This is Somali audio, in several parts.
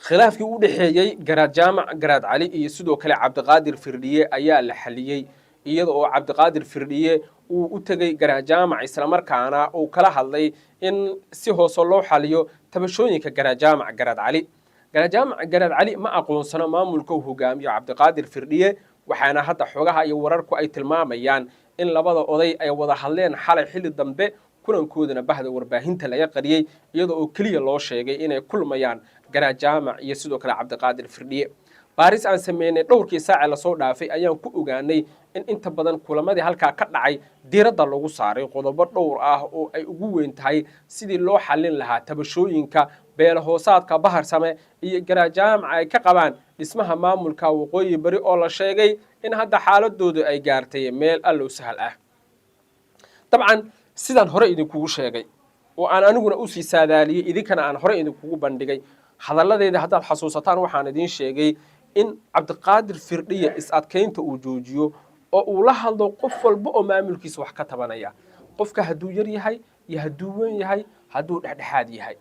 Khilaafkii u dhexeeyey Garaad Jaamac Garaad Cali iyo sidoo kale Cabdiqaadir Firdhiye ayaa la xaliyey, iyada oo Cabdiqaadir Firdhiye uu u tegey Garaad Jaamac, islamarkaana uu kala hadlay in si hoose loo xaliyo tabashooyinka Garaad Jaamac Garaad Cali. Garaad Jaamac Garaad Cali ma aqoonsano maamulka uu hogaamiyo Cabdiqaadir Firdhiye, waxaana hadda xogaha iyo wararku ay tilmaamayaan in labada oday ay wada hadleen xalay xilli dambe, kulankoodana bahda warbaahinta laga qariyey, iyada oo keliya loo sheegay inay kulmayaan Garaad Jaamac iyo sidoo kale Cabdiqaadir Firdhiye. Baaris aan sameynay dhowrkii saace lasoo dhaafay ayaan ku ogaanay in inta badan kulamadii halkaa ka dhacay diiradda lagu saaray qodobo dhowr ah oo ay ugu weyn tahay sidii loo xallin lahaa tabashooyinka beelahoosaadka Baharsame iyo Garaad Jaamac ay ka qabaan dhismaha maamulka Waqooyi Bari, oo la sheegay in hadda xaaladoodu ay gaartay meel allow sahal ah. Dabcan, sidaan hore idinkugu sheegay oo aan aniguna usii saadaaliyey, idinkana aan hore idinkugu bandhigay hadalladeeda haddaad xasuusataan, waxaan idiin sheegay in Cabdiqaadir Firdhiye is-adkaynta uu joojiyo oo uu la hadlo qof walba oo maamulkiisa wax ka tabanaya, qofka hadduu yar yahay iyo hadduu weyn yahay, hadduu dhexdhexaad yahay.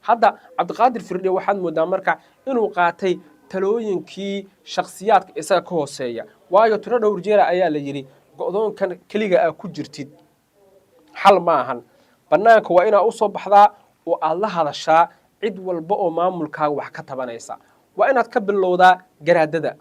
Hadda Cabdiqaadir Firdhiye waxaad moodaa marka inuu qaatay talooyinkii shakhsiyaadka isaga ka hooseeya, waayo tiro dhowr jeera ayaa la yidhi: "Go'doonkan keliga aa ku jirtid xal ma ahan, bannaanka waa inaa usoo baxdaa oo aad la hadashaa cid walba oo maamulkaaga wax ka tabanaysa. Waa inaad ka bilowdaa garaadada,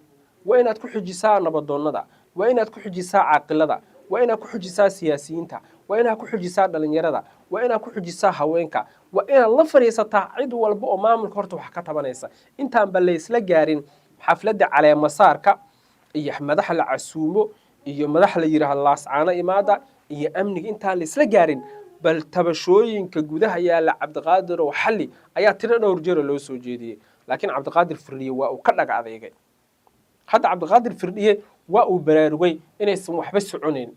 waa inaad ku xijisaa nabadoonnada, waa inaad ku xijisaa caaqilada, waa inaad ku xijisaa siyaasiyiinta, waa inaad ku xijisaa dhalinyarada, waa inaad ku xijisaa haweenka, waa inaad la fadhiisataa cid walba oo maamulka horta wax ka tabanaysa, intaanba laysla gaarin xafladda caleemasaarka iyo madaxa la casuumo iyo madax la yidhaahdo Laascaano imaada iyo amniga, intaan laysla gaarin bal tabashooyinka gudaha yaalla Cabdiqaadir oo xalli," ayaa tiro dhowr jeera loo soo jeediyey. Laakiin Cabdiqaadir Firdhiye waa uu ka dhaga adeegay. Hadda Cabdiqaadir Firdhiye waa uu baraarugay inaysan waxba soconayn.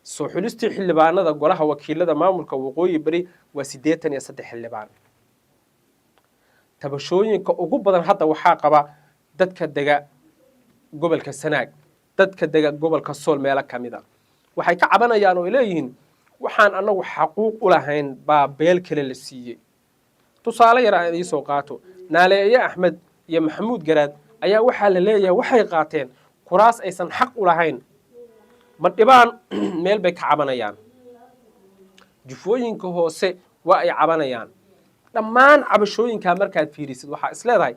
Soo xulistii xildhibaanada golaha wakiilada maamulka Waqooyi Bari waa 83 xildhibaan. Tabashooyinka ugu badan hadda waxaa qaba dadka dega gobolka Sanaag, dadka dega gobolka Sool. Meelo ka mid a waxay ka cabanayaan oo ay leeyihiin: "Waxaan annagu xaquuq u lahayn baa beel kale la siiyey." Tusaale yar aan idiin soo qaato: Naaleeye Axmed iyo Maxamuud Garaad ayaa waxaa la leeyahay waxay qaateen kuraas aysan xaq u lahayn. Ma dhibaan meel bay ka cabanayaan, jufooyinka hoose waa ay cabanayaan. Dhammaan cabashooyinkaa markaad fiirisid, waxaa is leedahay: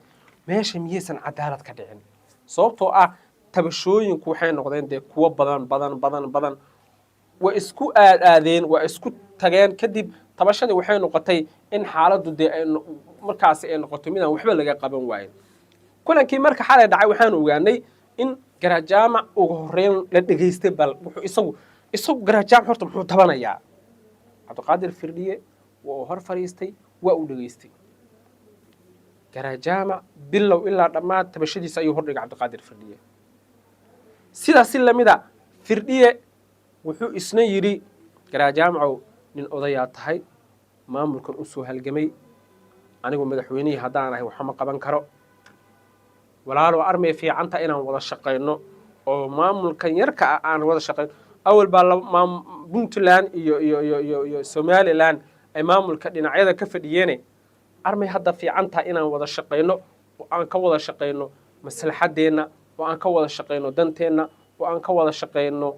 meesha miyaysan cadaalad ka dhicin? Sababtoo ah tabashooyinku waxay noqdeen dee kuwo badan badan badan badan, way isku aad aadeen, waa isku tageen. Kadib tabashadii waxay noqotay in xaaladdu dee ay markaasi ay noqoto midaan waxba laga qaban waayin. Kulankii marka xalay dhacay waxaan ogaanay in Garaad Jaamac ugu horreyn la dhegaystay, bal wuxuu isagu Garaad Jaamac horta muxuu tabanayaa. Cabdiqaadir Firdhiye waa uu hor fadhiistay, waa uu dhegaystay Garaad Jaamac bilow ilaa dhammaad. Tabashadiisa ayuu hordhigay Cabdiqaadir Firdhiye. Sidaas si lamida Firdhiye wuxuu isna yidhi: "Garaad Jaamacow, nin odayaa tahay, maamulkan u soo halgamay. Anigu madaxweynihii haddaan ahay waxma qaban karo. Walaalow, armay fiicanta inaan wada shaqayno oo maamulkan yarka ah aan wada shaqayno. Awal baa Puntland iyo Somaliland ay maamulka dhinacyada ka fadhiyeene, armay hadda fiicantaha inaan wada shaqayno oo aan ka wada shaqayno maslaxaddeenna, oo aan ka wada shaqayno danteenna, oo aan ka wada shaqayno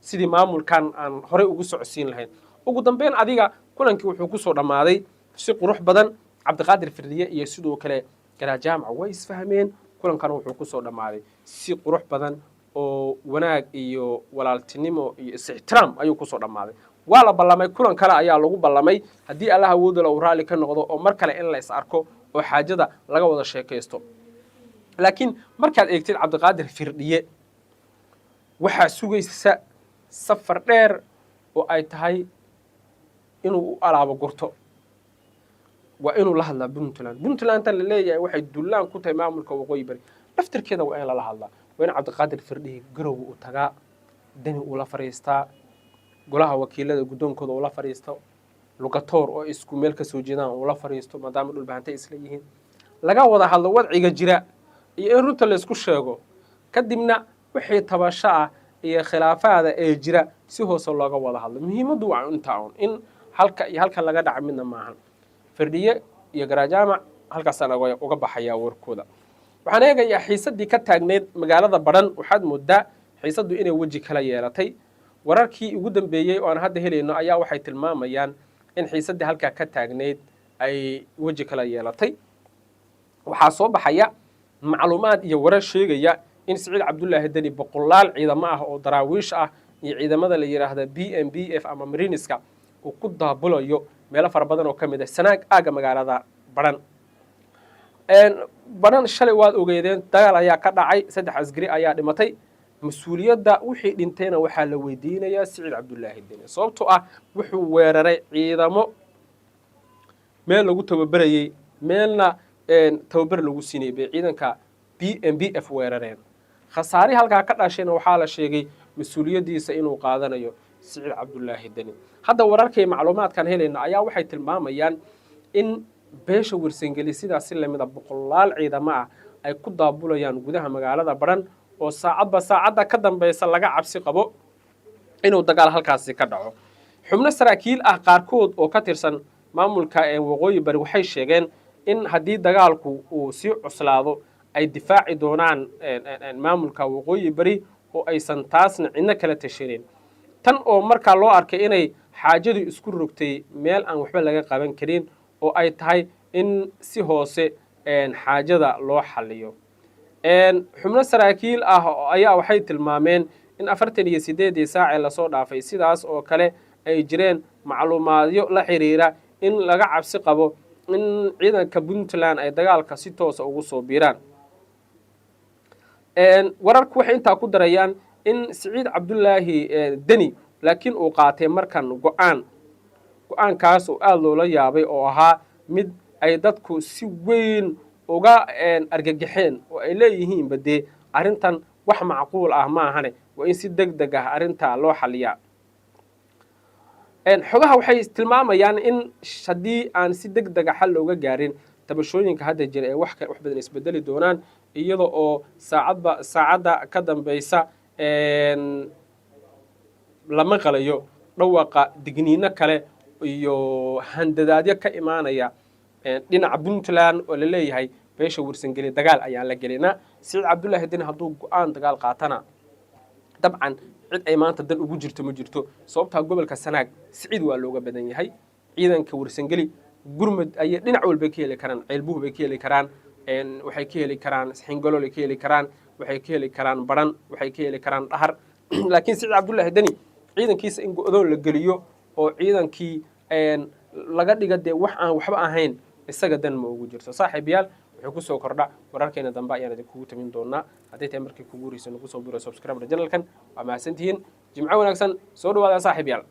sidii maamulkan aan horey ugu socodsiin lahayn." Ugu dambeyn adiga kulankii wuxuu kusoo dhammaaday si qurux badan. Cabdiqaadir Firdhiye iyo sidoo kale Garaad Jaamac way isfahmeen. Kulankana wuxuu kusoo dhammaaday si qurux badan oo wanaag iyo walaaltinimo iyo is-ixtiraam ayuu kusoo dhammaaday. Waa la ballamay, kulan kale ayaa lagu ballamay haddii Allah awoodala uu raalli ka noqdo, oo mar kale in la is arko oo xaajada laga wada sheekaysto. Laakiin markaad eegtid Cabdiqaadir Firdhiye, waxaa sugaysa safar dheer oo ay tahay inuu u alaabo gurto. Waa inuu la hadlaa Puntland. Puntlandta la leeyahay waxay dullaan ku tahay maamulka Waqooyi Bari laftirkeeda. Waa in lala hadlaa, waa in Cabdiqaadir Firdhiye Garowe uu tagaa, Deni uu la fadhiistaa, golaha wakiilada guddoonkooda uu la fadhiisto, Lugatoor oo isku meel kasoo jeedaan uu la fadhiisto, maadaama Dhulbahantay isla yihiin, laga wada hadlo wadciga jira iyo in runta laysku sheego. Kadibna wixii tabasho ah iyo khilaafaada ee jira si hoose looga wada hadlo. Muhiimaddu waa intaa un, in halka iyo halka laga dhaca midna maahan. Firdhiye iyo Garajaamac. Halkaasaan uga baxayaa warkooda. Waxaan eegayaa xiisaddii ka taagneyd magaalada Badhan. Waxaad moodaa xiisaddu inay weji kala yeelatay. Wararkii ugu dambeeyey oo aan hadda helayno ayaa waxay tilmaamayaan in xiisaddii halkaa ka taagneyd ay weji kala yeelatay. Waxaa soo baxaya macluumaad iyo warar sheegaya in Siciid Cabdullaahi Deni boqolaal ciidamo ah oo Daraawiish ah iyo ciidamada la yidhaahda BMBF ama Mariniska uu ku daabulayo meelo fara badan oo ka mid ah Sanaag, aagga magaalada Badhan. Badhan shalay waad ogeedeen, dagaal ayaa ka dhacay, saddex askari ayaa dhimatay. Mas-uuliyadda wixii dhintayna waxaa la weydiinayaa Siciid Cabdullaahi Deni, sababtoo ah wuxuu weeraray ciidamo meel lagu tababerayey, meelna tababar lagu siinayay bay ciidanka BMBF weerareen. Khasaarihii halkaa ka dhashayna waxaa la sheegay mas-uuliyaddiisa inuu qaadanayo Siciid Cabdullaahi Deni. Hadda wararkay macluumaadkan helayna ayaa waxay tilmaamayaan in beesha Warsangeli sidaas si lamida boqolaal ciidamo ah ay ku daabulayaan gudaha magaalada Badhan, oo saacadba saacadda ka dambaysa laga cabsi qabo inuu dagaal halkaasi ka dhaco. Xubno saraakiil ah qaarkood oo ka tirsan maamulka ee Waqooyi Bari waxay sheegeen in haddii dagaalku uu sii cuslaado ay difaaci doonaan maamulka Waqooyi Bari, oo aysan taasna cidno kala tashanin. Tan oo markaa loo arkay inay xaajadu isku rogtay meel aan waxba laga qaban karin, oo ay tahay in si hoose xaajada loo xaliyo. Xubno saraakiil ah ayaa waxay tilmaameen in 48-dii saacee lasoo dhaafay sidaas oo kale ay jireen macluumaadyo la xiriira in laga cabsi qabo in ciidanka Puntland ay dagaalka si toosa ugu soo biiraan. Wararku waxay intaa ku darayaan in Siciid Cabdullaahi Deni laakiin uu qaatay markan go-aan, go-aankaas oo aada loola yaabay, oo ahaa mid ay dadku si weyn uga argagaxeen, oo ay leeyihiinba dee arrintan wax macquul ah maahane, waa in si deg deg ah arrintaa loo xaliyaa. Xogaha waxay tilmaamayaan in haddii aan si deg dega xal looga gaarin tabashooyinka hadda jira ee wax badan isbedeli doonaan, iyada oo saacadba saacadda ka dambaysa la maqalayo dhawaqa digniino kale iyo handadaadyo ka imaanaya dhinaca Puntland, oo la leeyahay beesha Warsangeli dagaal ayaan la gelinaa. Siciid Cabdullaahi Deni hadduu go-aan dagaal qaatana, dabcan cid ay maanta dan ugu jirto ma jirto, sababtaa gobolka Sanaag Siciid waa looga badan yahay. Ciidanka Warsangeli gurmud ayay dhinac walbay ka heli karaan. Ceelbuhu bay ka heli karaan, waxay ka heli karaan Xingololay ka heli karaan, waxay ka heli karaan Baran, waxay ka heli karaan Dhahar. Laakiin Siciid Cabdullaahi Deni ciidankiisa in go-doon la geliyo oo ciidankii laga dhiga dee wax aan waxba ahayn, isaga dan ma ugu jirto. Saaxiibayaal, wuxuu kusoo kordha wararkeena dambe ayaan idinkugu tamin doonaa. Hadday tahay markii kugu horeysa nagu soo biro, subscribe channelkan. Waa mahadsantihiin. Jimco wanaagsan, soo dhawaada saaxiibayaal.